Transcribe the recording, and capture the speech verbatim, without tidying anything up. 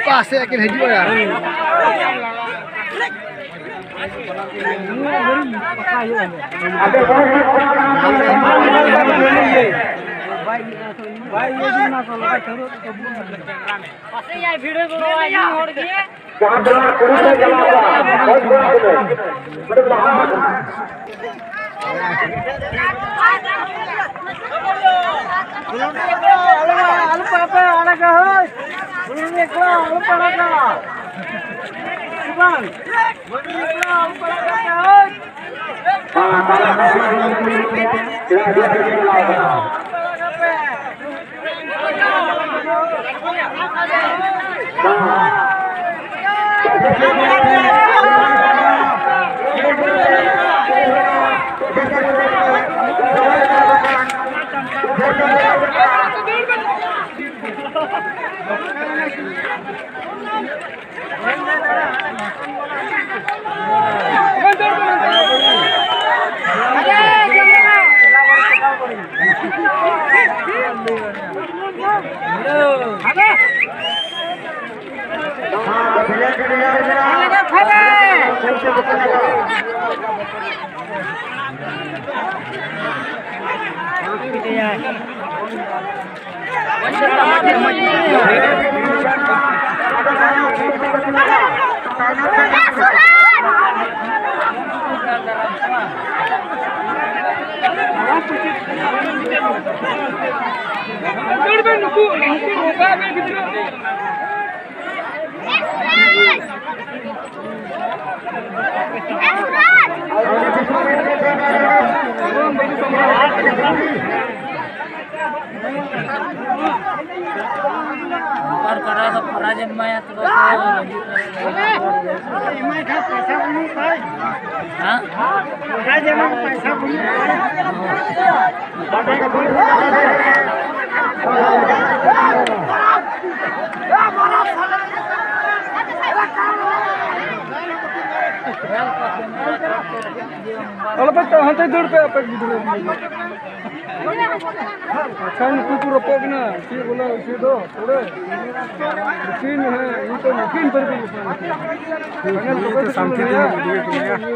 ᱚᱠᱟ ᱥᱮᱫ ᱠᱤᱱ ᱦᱤᱡᱩᱜᱼᱟ ᱭᱟ? ᱵᱟᱭ ᱤᱭᱟᱹ ᱚᱱᱟ ᱠᱚ ᱞᱟᱜᱟ ᱪᱟᱹᱞᱩ ᱯᱟᱥᱮ ᱭᱟᱭ ᱵᱷᱤᱲ ᱜᱚᱲᱚ ᱟᱭ ᱢᱤᱫ ᱦᱚᱲ ᱜᱮ᱾ ᱡᱟᱦᱟᱸ ᱡᱟᱦᱟᱸ ᱠᱩᱲᱤ ᱠᱚ ᱪᱟᱞᱟᱣ ᱠᱚᱜᱼᱟ, ᱦᱚᱭ ᱠᱚᱲᱟ ᱠᱚᱫᱚ ᱱᱚᱰᱮ ᱞᱟᱦᱟ ᱟᱠᱟᱱᱟ᱾ ᱟᱞᱚ ᱯᱮ ᱟᱲᱟᱜᱟ, ᱦᱳᱭ᱾ ᱵᱩᱞᱩᱝ ᱮᱠᱞᱟ ᱟᱞᱚ ᱯᱮ ᱟᱲᱟᱜᱟ᱾ ᱥᱩᱵᱟᱝ, ᱵᱩᱞᱩᱝ ᱮᱠᱞᱟ ᱟᱞᱚ ᱯᱮ ᱟᱲᱟᱜᱟ, ᱦᱳᱭ᱾ ᱱᱩᱠᱩ, ᱱᱩᱠᱩ ᱱᱚᱝᱠᱟ ᱜᱮ ᱜᱤᱫᱽᱨᱟᱹ᱾ ᱚᱱᱠᱟᱱ ᱠᱟᱰᱟ ᱫᱚ ᱯᱨᱟᱭᱤᱡᱽ ᱮᱢ ᱮᱢᱟᱭᱟ, ᱛᱚᱵᱮ ᱥᱮ ᱨᱟᱹᱡᱤ ᱠᱚ᱾ ᱮᱢᱟᱭ ᱠᱷᱟᱱ ᱯᱚᱭᱥᱟ ᱵᱟᱹᱱᱩᱜ ᱛᱟᱭ᱾ ᱦᱮᱸ? ᱯᱨᱟᱭᱤᱡᱽ ᱮᱢᱟᱢ ᱯᱚᱭᱥᱟ ᱵᱟᱹᱱᱩᱜ ᱛᱟᱭ᱾ ᱟᱞᱚᱯᱮ ᱪᱟᱞᱟᱜᱼᱟ, ᱦᱟᱱᱛᱮ ᱫᱟᱹᱲ ᱯᱮ ᱟᱯᱮ ᱜᱤᱫᱽᱨᱟᱹ᱾ ᱟᱪᱪᱷᱟ, ᱱᱩᱠᱩ ᱠᱚ ᱨᱚᱯᱚᱜ ᱠᱟᱱᱟ᱾ ᱪᱮᱫ ᱵᱚᱞᱮ ᱩᱪᱤᱛ ᱫᱚ ᱛᱷᱚᱲᱮ? ᱱᱩᱠᱤᱱ, ᱦᱮᱸ, ᱱᱩᱠᱤᱱ ᱯᱟᱹᱨᱤ ᱠᱚ ᱥᱟᱱᱛᱤ ᱛᱮ ᱜᱤᱫᱽᱨᱟᱹ ᱠᱚ ᱢᱮᱱᱟᱜᱼᱟ᱾